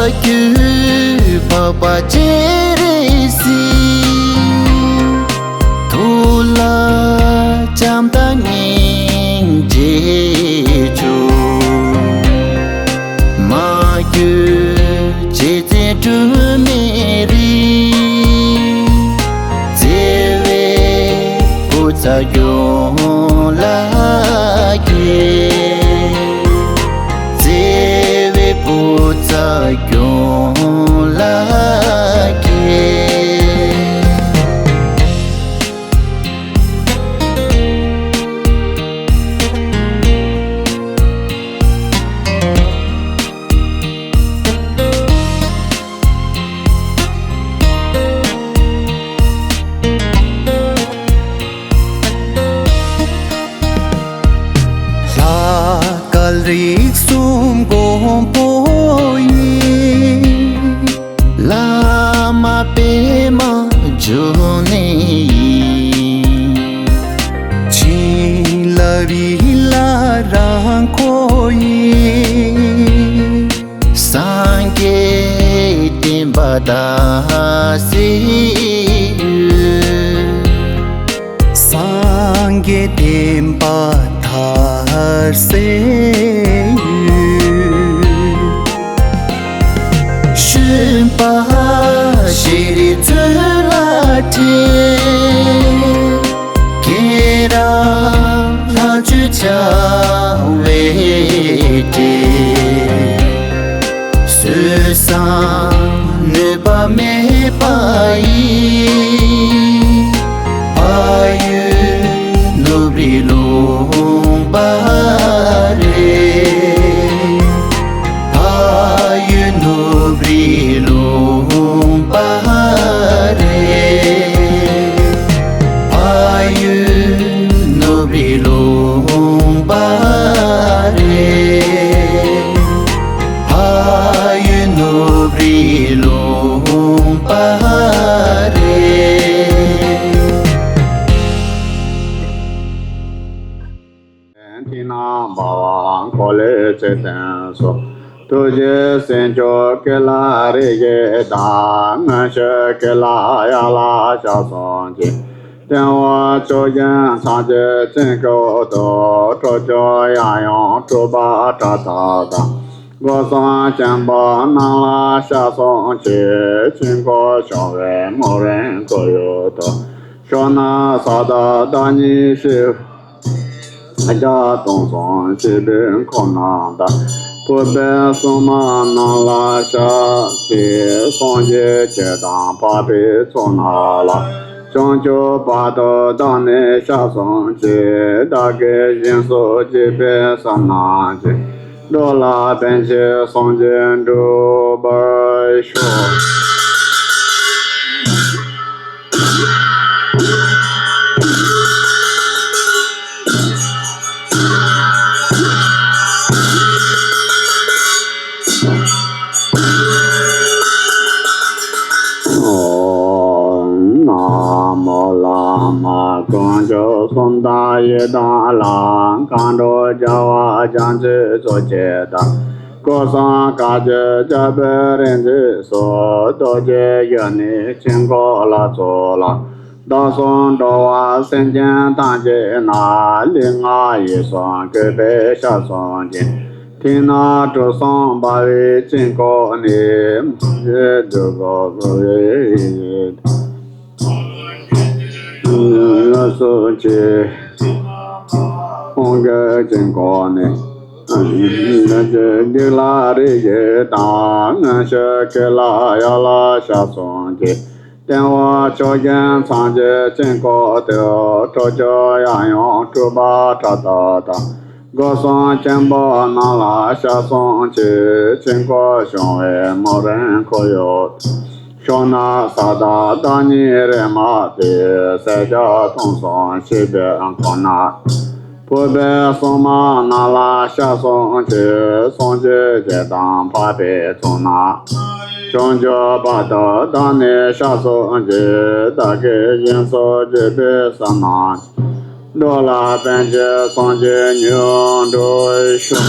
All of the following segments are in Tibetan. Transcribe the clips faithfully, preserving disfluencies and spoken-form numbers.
རྒྱུད་འཕགས་པ་སྤྱན་རས་གཟིགས། ཐུགས་ལ་བྱམས་དང་སྙིང་རྗེ་ཆུ། མ་གྱུར་རྗེ་བཙུན་སྒྲོལ་མའི་རིགས། བརྩེ་བའི་བུ་ཚ་སྐྱོང་ལ་གྱེར། བརྩེ་བའི་བུ་ཚ་སྐྱོང་ལ་གྱེར། ལྷ་སྐལ་རིགས་གསུམ་མགོན་པོ་ཡི། བླ་མ་པདྨ་འབྱུང་གནས་ཡི། བྱིན་རླབས་རིགས་ལ་རང་མགོན་ཡི། སངས་རྒྱས་བསྟན་པ་དར་སའི་ཡུལ། སངས་རྒྱས་བསྟན་པ་དར་སའི་ཡུལ། ཤུན་པ་ཤེས་རིག་ཚུལ་ལ་ཁྲིད། དགེ་རབ་ལྷ་ཆོས་བྱ་བའི་གྲས། སྲོལ་བཟང་ནུས་པ་མེད་པ་ཡི། ཕ་ཡུལ་ནུབ་རི་ལུང་པ་རེད། ཕ་ཡུལ་ནུབ་རི་ལུང་པ་རེད། ཕ་ཡུལ་ནུབ་རི་ལུང་པ་རེད། ཕ་ཡུལ་ནུབ་རི་ལུང་པ་རེད། ཐིག་ནག་འབར་བ་འཁོར་ལོའི་ཚེ་བརྟན་སོགས། ཐུགས་རྗེས་སེམས་མཆོག་ཀུན་ལ་རིགས་བཞི་དང་། མངོན་ཤེས་ཀུན་ལ་ཡར་ལ་ཕྱག་གསུམ་གྱིས། སྟེང་འོག་ཕྱོགས་བཞིན་སངས་རྒྱས་ཚེ་འགུགས་ཐོབ། ཁྲོ་ཆུ་ཡང་ཡང་འཁྲུགས་པ་དགྲ་སྟོབས་དང་། སྒོ་གསུམ་ཆེན་པོ་རྣམས་ལ་ཕྱག་གསུམ་མཆོད། ཆོས་འཁོར་སྐྱོང་བའི་སྨག་རུམ་ཁོར་ཡུག་ཐོབ། ཕྱོགས་རྣམས་ས་དང་བདག་ཉིད་ཤེས། རྒྱ་སྟོང་གསུམ་ཞེས་པའི་འཁོར་རྣམས་དང་། ཕུར་པའི་སྲུང་མ་རྣམས་ལ་ཕྱག་འཚལ། སངས་རྒྱས་ཆོས་དང་འཕགས་པའི་ཚོགས་རྣམས་ལ། བྱང་ཆུབ་བར་དུ་བདག་ནི་ཕྱག་གསུམ་མཆོད། བདག་གིས་སྦྱིན་སོགས་བགྱིས་པའི་བསོད་ནམས་ཀྱིས། འགྲོ་ལ་ཕན་ཕྱིར་སངས་རྒྱས་འགྲུབ་པར་ཤོག། ན་མོ་བླ་མ་དཀོན་མཆོག་གསུམ་དང་ཡི་དམ་ལྷ། མཁའ་འགྲོ་རྒྱལ་བ་བྱང་ཆུབ་མཚོ་སྐྱེས་དང་། སྐུ་གསུམ་བཀའ་བརྒྱུད་རྒྱལ་པོའི་རིགས་འཛིན་སོགས། རྡོ་རྗེ་གཞོན་ནུའི་དཀྱིལ་འཁོར་ལ་ཚོགས་ལ། བདག་སོགས་འགྲོ་བ་སེམས་ཅན་ཐམས་ཅད་ན། ལུས་ངག་ཡིད་གསུམ་གུས་པས་ཕྱག་གསུམ་གྱིས། ཐིག་ནག་གྲུ་གསུམ་འབར་བའི་དཀྱིལ་འཁོར་ནས། མ་ཎི་བདུད་དཔུང་འཁོར་བའི་ཡུལ། ལ་སོགས་ཀྱི་དབང་གི་དཀྱིལ་འཁོར་ནས། ལུས་ཀྱི་རྒྱུད་ལ་རིགས་བཞི་དང་། མངོན་ཤེས་ཀུན་ལ་ཡར་ལ་ཕྱག་གསུམ་གྱིས། སྟེང་འོག་ཕྱོགས་བཞིན་སངས་རྒྱས་དཀྱིལ་འཁོར་དུ། ཁྲོ་ཆུ་ཡང་ཡང་འཁྲུགས་པ་དགྲ་སྟོབས་དང་། སྒོ་གསུམ་ཆེན་པོ་རྣམས་ལ་ཕྱག་གསུམ་མཆོད། དཀྱིལ་འཁོར་སྐྱོང་བའི་སྨག་རུམ་ཁོར་ཡུག་ཕྱོགས་རྣམས་ས་དང་བདག་ཉིད་རེག་མ་ཐུབ། སེར་སྐྱ་སྟོང་གསུམ་ཞེས་པའི་འཁོར་རྣམས། ཕུར་པའི་སྲུང་མ་རྣམས་ལ་ཕྱག་གསུམ་མཆོད། སངས་རྒྱས་ཆོས་དང་འཕགས་པའི་ཚོགས་རྣམས། བྱང་ཆུབ་བར་དུ་བདག་ནི་ཕྱག་གསུམ་མཆོད། བདག་གིས་སྦྱིན་སོགས་བགྱིས་པའི་བསོད་ནམས། འགྲོ་ལ་ཕན་ཕྱིར་སངས་རྒྱས་མྱུར་འགྲུབ་ཤོག།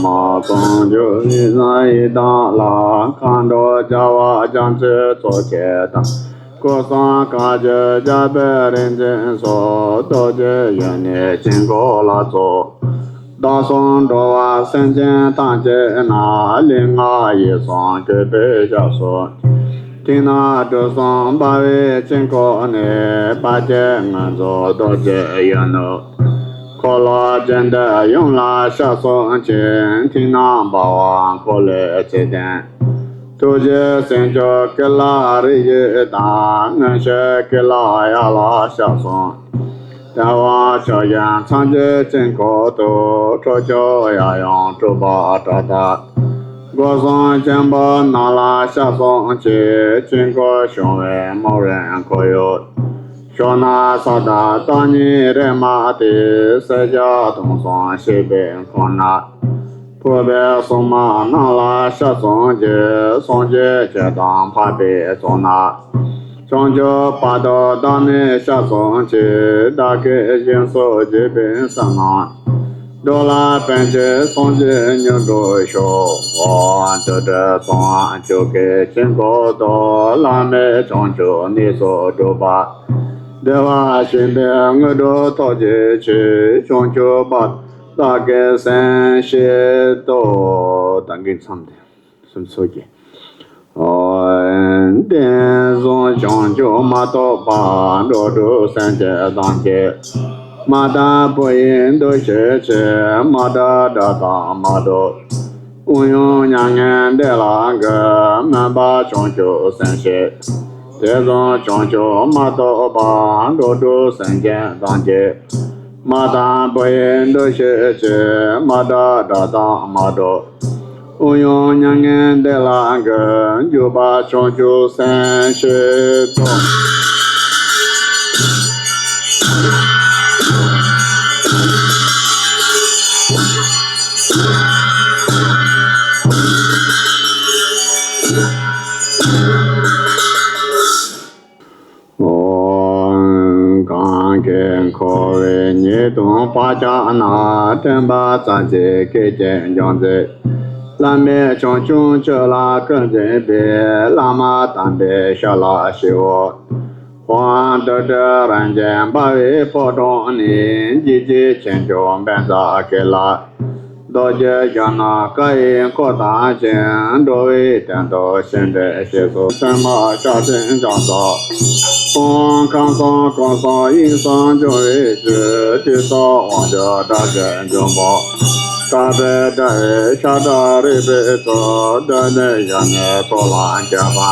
མ་བྱང་ཆུབ་ཡིད་བཞིན་ཡི་དམ་ལ། མཁའ་འགྲོ་རྒྱལ་བ་རྒྱ་མཚོའི་ཚོགས་བཅས་དང་། སྐུ་གསུམ་བཀའ་བརྒྱུད་རྒྱལ་པོའི་རིག་འཛིན་སོགས། རྡོ་རྗེ་ཡེ་ནས་དཀྱིལ་འཁོར་ལ་སྩོགས། བདག་སོགས་འགྲོ་བ་སེམས་ཅན་ཐམས་ཅད་ན། ལུས་ངག་ཡིད་གསུམ་གུས་པས་ཞབས་སུ། མཐིང་ནག་གྲུ་གསུམ་འབར་བའི་དཀྱིལ་འཁོར་ནས། དཔལ་གྱི་མངོན་རྫོགས་རྡོ་རྗེ་གཡུ་ནུ། འཁོར་ལོ་བརྒྱད་འདྲེས་ཡུམ་ལ་ཞབས་སུ་མཆི། མཐིང་ནག་འབར་བ་འཁོར་ལོའི་ཚད་ལྡན། ཐུགས་རྗེ་སེམས་མཆོག་ཀུན་ལ་རེག་བྱེད་དང་། མངོན་ཤེས་ཀུན་ལ་ཡར་ལ་ཞབས་སུ། རྒྱལ་བ་ཕྱོགས་བཞིན་ཚངས་པའི་དཀྱིལ་འཁོར་དུ། ཁྲོ་ཆུ་ཡབ་ཡུམ་སྤྲུལ་པ་དྲག་དང་། སྒོ་གསུམ་ཆེན་པོ་རྣམས་ལ་ཞབས་སུ་མཆི། དཀྱིལ་འཁོར་བྱུང་བའི་མུན་རིམ་འཁོར་ཡུག་ཕྱོགས་ན་ས་དང་བདག་ཉིད་རེག་མ་ཏེ། སེར་སྐྱ་དུང་གསུམ་བཞད་པའི་ཁོང་ན། ཕུར་པའི་སྲུང་མ་རྣམས་ལ་ཞབས་སུ་མཆི། སྲུང་བརྒྱུད་ཆོས་དང་འཕགས་པའི་ཚོགས་རྣམས། བྱང་ཆུབ་བར་དུ་བདག་ནི་ཞབས་སུ་མཆི། བདག་གིས་སྦྱིན་སོགས་བགྱིས་པའི་བསོད་ནམས། འགྲོ་ལ་ཕན་ཕྱིར་སངས་རྒྱས་མྱུར་དུ་ཤོག། ཨོཾ་དུད་འགྲོ་ཚངས་དབྱངས་ཆོས་ཀྱི་དཀྱིལ་འཁོར་དུ། བླ་མེད་བྱང་ཆུབ་གནས་སུ་བགྲོད་པ། བདེ་བ་ཆེན་པོའི་དངོས་གྲུབ་ཐོབ་བྱའི་ཕྱིར། བྱང་ཆུབ་བར་བདག་གིས་གསན་བཞེས་སོ། ད་གིན་མཚམས་དེ་སུམ་ཚོགས་ཀྱི། ཨོ། བསྟན་བཟང་བྱང་ཆུབ་མ་ཐོབ་པ། འགྲོ་དྲུག་སེམས་ཅན་ཐམས་ཅད། མ་དང་བུ་ཡི་འདུ་ཤེས་ཆེ། མ་དག་དགྲ་དང་མ་འགྲོགས། དབུགས་དབྱུང་མྱ་ངན་འདས་ལ་འགོད། སྨོན་པ་བྱང་ཆུབ་སེམས་བསྐྱེད། དེ་བཟང་བྱང་ཆུབ་མ་ཐོབ་པ། འགྲོ་དྲུག་སེམས་ཅན་ཐམས་ཅད། མ་དང་བུ་ཡི་འདུ་ཤེས་ཆེ། མ་དག་དགྲ་དང་མ་འགྲོགས། དབུགས་དབྱུང་མྱ་ངན་འདས་ལ་འགོད། འཇུག་པ་བྱང་ཆུབ་སེམས་བསྐྱེད་དོ། ཨོཾ། གང་གིས་འཁོར་བའི་ཉེས་ལྟུང་བག་ཆགས་རྣམས། དྲན་པ་ཙམ་གྱིས་སྐད་ཅིག་འཇོམས་མཛད། བླ་མེད་བྱང་ཆུབ་མཆོག་ལ་བཀོད་འཛིན་པའི། བླ་མ་དམ་པའི་ཞབས་ལ་ཞུའོ། ཧཱུྃ། དུད་འགྲོ་རིན་ཆེན་འབར་བའི་ཕོ་བྲང་ནས། འཇིགས་བྱེད་ཆེ་མཆོག་བཛྲ་ཀཱི་ལ། རྡོ་རྗེ་གཞོན་ནུ་ཀ་ཡེ་འཁོར་དང་བཅས། འགྲོ་བའི་དོན་དུ་སྤྱན་འདྲེན་བཞེས་སོ། སེམས་དཔའ་ཕྱག་མཚན་བརྐྱང་སོ། ཨོཾ་ཁམས་གསུམ་སྐོར་གསུམ་དབྱིངས་སུ་འབྱུང་བའི་ཕྱིར། དུས་གསུམ་དབང་ཕྱུག་སྒྲ་གཅན་འབྱུང་པོ། དག་པའི་དགྲ་བོའི་ཤ་ཁྲག་རུས་པའི་གཙུག། གདོད་ནས་གཞོན་ནུའི་ཚོགས་ལ་མཆོད་པ།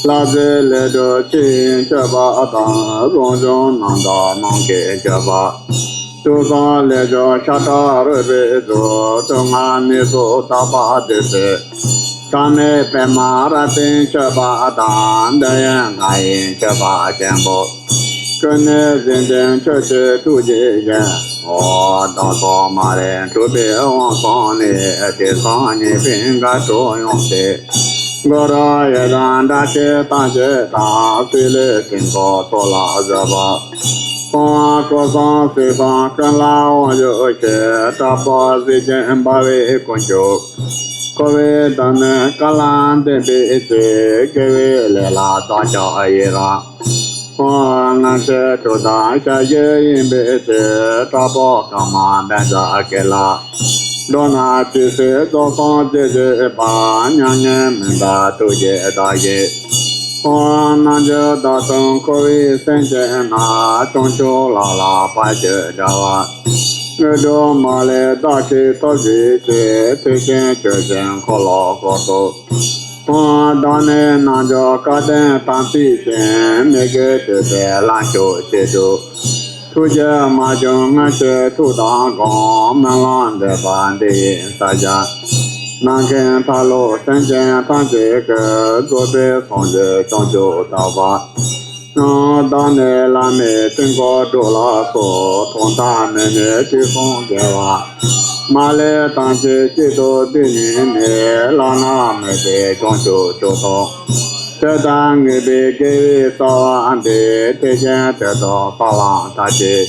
ལྷ་རྫས་ལས་གྲུབ་ཆུ་ཡིས་མཆོད་པ་དང་། རང་བྱུང་རྣམ་དག་རྣམས་ཀྱིས་མཆོད་པ། དུག་གསུམ་ལས་བྱུང་ཤ་ཁྲག་རུས་པའི་གཙུག། དུག་ལྔའི་གནས་སུ་དག་པ་བདུད་རྩི། ཚད་མེད་པདྨ་རཀྟས་མཆོད་པ་དང་། འདོད་ཡོན་ལྔ་ཡིས་མཆོད་པ་ཆེན་པོ། ཀུན་ནས་གཟིགས་མཁན་ཆོས་ཀྱི་ཐུགས་རྗེ་ཅན། ཨོ། བདག་སོགས་མ་ལུས་འཁྲུགས་པའི་དབང་བཟུང་ནས། དུས་གསུམ་ཉེས་པའི་དགའ་སྤྲོ་ཡོངས་སེལ། སྒོ་ར་ཡི་དམ་དགྲ་བཅོམ་ཐམས་ཅད་དང་། སྲིད་ལས་དཀྱིལ་འཁོར་ཚོགས་ལ་བཟོད་པ། ཕུང་པོ་སྐོར་གསུམ་སྲིད་གསུམ་ཀུན་ལ་དབང་བསྒྱུར་ཕྱིར། དྲག་པོ་གཟི་བརྗིད་འབར་བའི་དཀོན་མཆོག། འཁོར་བའི་དོན་ནི་བཀའ་ལ་འདེབས་པའི་ཕྱིར། དགེ་བའི་ལས་ལ་བདག་ཅག་ཡི་རང་། ཕུང་པོ་ལྔ་ཆེན་དྲུག་དང་ཞལ་བཞི་ཡིན་པའི་ཕྱིར། དྲག་པོ་ཀརྨ་བཛྲ་ཀཱི་ལ། འགྲོ་རྣམས་ཇི་སྲིད་རྫོགས་སངས་རྒྱས་བྱེད་པ། མྱ་ངན་མི་འདའ་ཐུགས་རྗེས་བདག་གིས། ཕུང་པོ་རྣམས་ཀྱི་བདག་ཏུ་འཁོར་བའི་སེམས་ཅན་རྣམས། བྱང་ཆུབ་ལམ་ལ་ཕར་ཕྱིན་བདེ་བ། དངོས་གྲུབ་མ་ལུས་བདག་གིས་ཐོབ་བྱའི་ཕྱིར། ཐེག་ཆེན་ཆོས་ཀྱི་འཁོར་ལོ་བསྐོར་དུ། ཕུང་པོ་བདག་ནི་རྣལ་འབྱོར་སྐལ་ལྡན་དམ་ཚིག་ཅན། མི་དགེ་སྒྲིབ་པའི་ལམ་ཞུགས་ཕྱིར་དུ། ཐུགས་རྗེ་མ་བྱུང་སྔོན་གྱི་ཐུགས་དམ་བསྐང་། སྨོན་ལམ་འདེབས་པ་འདི་ཡིས་ས་སྐྱ། ནམ་མཁའི་མཐའ་ཀློང་སེམས་ཅན་ཐམས་ཅད་ཀྱི། རྫོགས་པའི་སངས་རྒྱས་བྱང་ཆུབ་ཐོབ་པ། བདག་ནི་བླ་མེད་དཀྱིལ་འཁོར་དྲུག་ལ་སོགས། ཐོག་མཐའ་མེད་ནས་དུས་གསུམ་རྒྱལ་བ། མ་ལུས་ཐམས་ཅད་གཅིག་ཏུ་བསྡུས་ནས་ནི། བླ་ན་མེད་པའི་བྱང་ཆུབ་མཆོག་ཐོབ། ཆོས་དང་ངེས་པའི་དགེ་བའི་རྩ་བ་འདི། ཐེག་ཆེན་དོན་དུ་ས་ལམ་མཐར་ཕྱིན།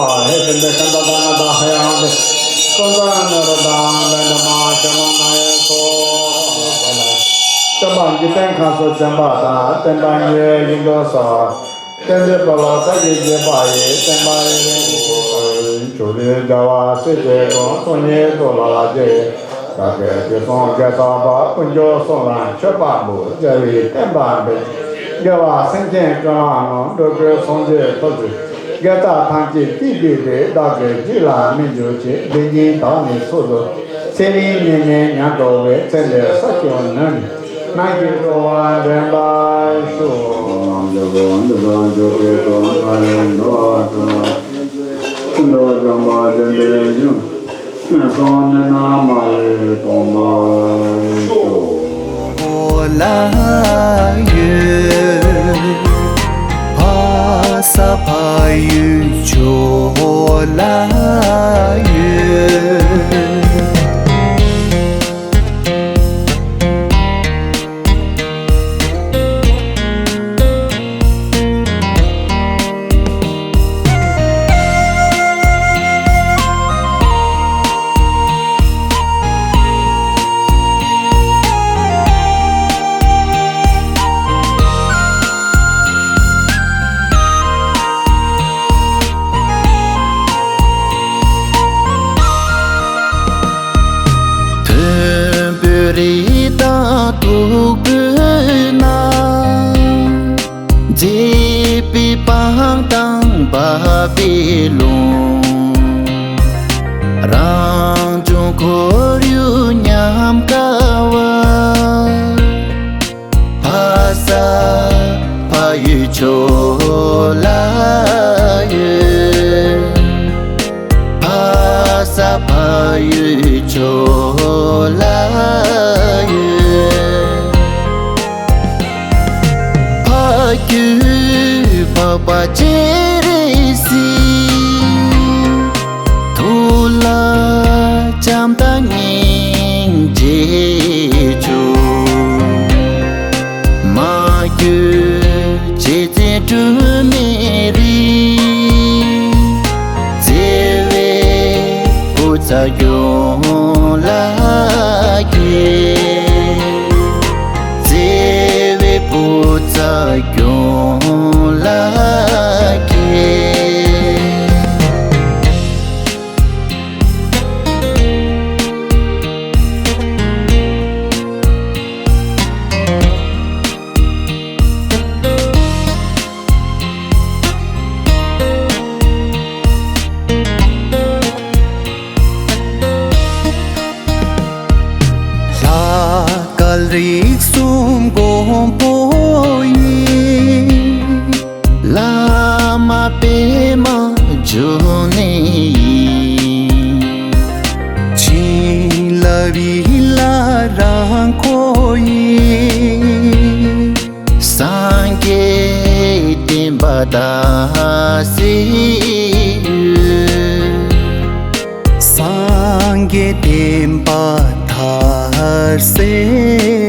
པ་ཧེ་ཏན་ཏན་ཤམ་བྷ་ཏ་ན་དང་ཧ་ཡང་ཏེ་ཀུན་ཏ་ན་ར་དང་ལན་དུ་མ་ཤ་མ་ན་ཡ་སོ། སྟོན་པ་འཇིག་རྟེན་ཁམས་སུ་བྱོན་པ་དང་བསྟན་པ་ཉེ་བའི་ཡིན་དུ་གསོལ། བསྟན་འཛིན་འཕེལ་བ་ས་གཞི་བརྒྱད་པ་ཡི། བསྟན་པ་ཡི་རིང་པོ་ཕྱོགས་རིས་བརྒྱ་པ་སྲིད་ཞིའི་གོང་། སྟོང་ཉིད་རྟོགས་ལ་རྗེས་བདག་གིས་ཞལ་གསུངས་དགེ་ཚོགས་པ། དཀོན་མཆོག་གསུམ་ལ་མཆོད་པ་འབུལ། རྒྱལ་བའི་བསྟན་པ་འཕེལ། དགེ་བ་སེམས་ཅན་ཀུན་ལ་གནང་། འགྲོ་ཀུན་སངས་རྒྱས་ཐོབ་ཕྱིར། དགེ་རྩ་ཐམས་ཅད་ཅི་བགྱིས་པའི། བདག་གི་རྒྱུད་ལ་སྨིན་གྱུར་ཅིག་འདི་ཉིད་བདག་ནི་ཚོགས་རྫོགས། ཚེ་རིང་ནད་མེད་ཉམས་རྟོགས་པའི། ཚེ་འདིར་ས་བཅུ་ནོན་ནས་ནམ་མཁའི་འགྲོ་བ་འདྲེན་པར་ཤོག །འཇམ་པའི་དབྱངས་ཀྱིས་འཇམ་པའི་དོན་ལ་ཡང་འགྲོ་བ་ཀུན་ལ། ཕན་ཕྱིར་དུ་བྱོན་པ་བདེན་པའི་ཞིང་། སེམས་བསམ་ནུས་ན་མ་ལུས་ཐོབ་པར་ཤོག །འོ་ལ་ཡོད། ཕ་ས་ཕ་ཡུལ་ཆོས་ལ་ཡོད། མཐོན་པོའི་རི་དང་སྟུག་པོའི་ནགས། མཛེས་པའི་སྤང་དང་འབབ་པའི་ཀླུང་། རང་བྱུང་ཁོར་ཡུག་ཉམས་དགའ་བ། ཕ་ས་ཕ་ཡུལ་ཆོས་ལ་ཡོད། ཕ་ས་ཕ་ཡུལ་ཆོས་ལ་ཡོད། ཕ་རྒྱུད་འཕགས་པ་སྤྱན་རས་གཟིགས། ཐུགས་ལ་བྱམས་དང་སྙིང་རྗེ་བྱུང་། མ་གྱུར་རྗེ་བཙུན་སྒྲོལ་མའི་རིགས། བརྩེ་བའི་བུ་ཚ་སྐྱོང་ལ་གྱེར། བརྩེ་བའི་བུ་ཚ་སྐྱོང་ལ་གྱེར། ལྷ་སྐལ་རིགས་གསུམ་མགོན་པོ་ཡིན། བླ་མ་པདྨ་འབྱུང་གནས་ཡིན། བྱིན་རླབས་རིགས་ལ་རང་མགོན་ཡིན། སངས་རྒྱས་བསྟན་པ་དར་སའི་ཡུལ། སངས་རྒྱས་བསྟན་པ་དར་སའི་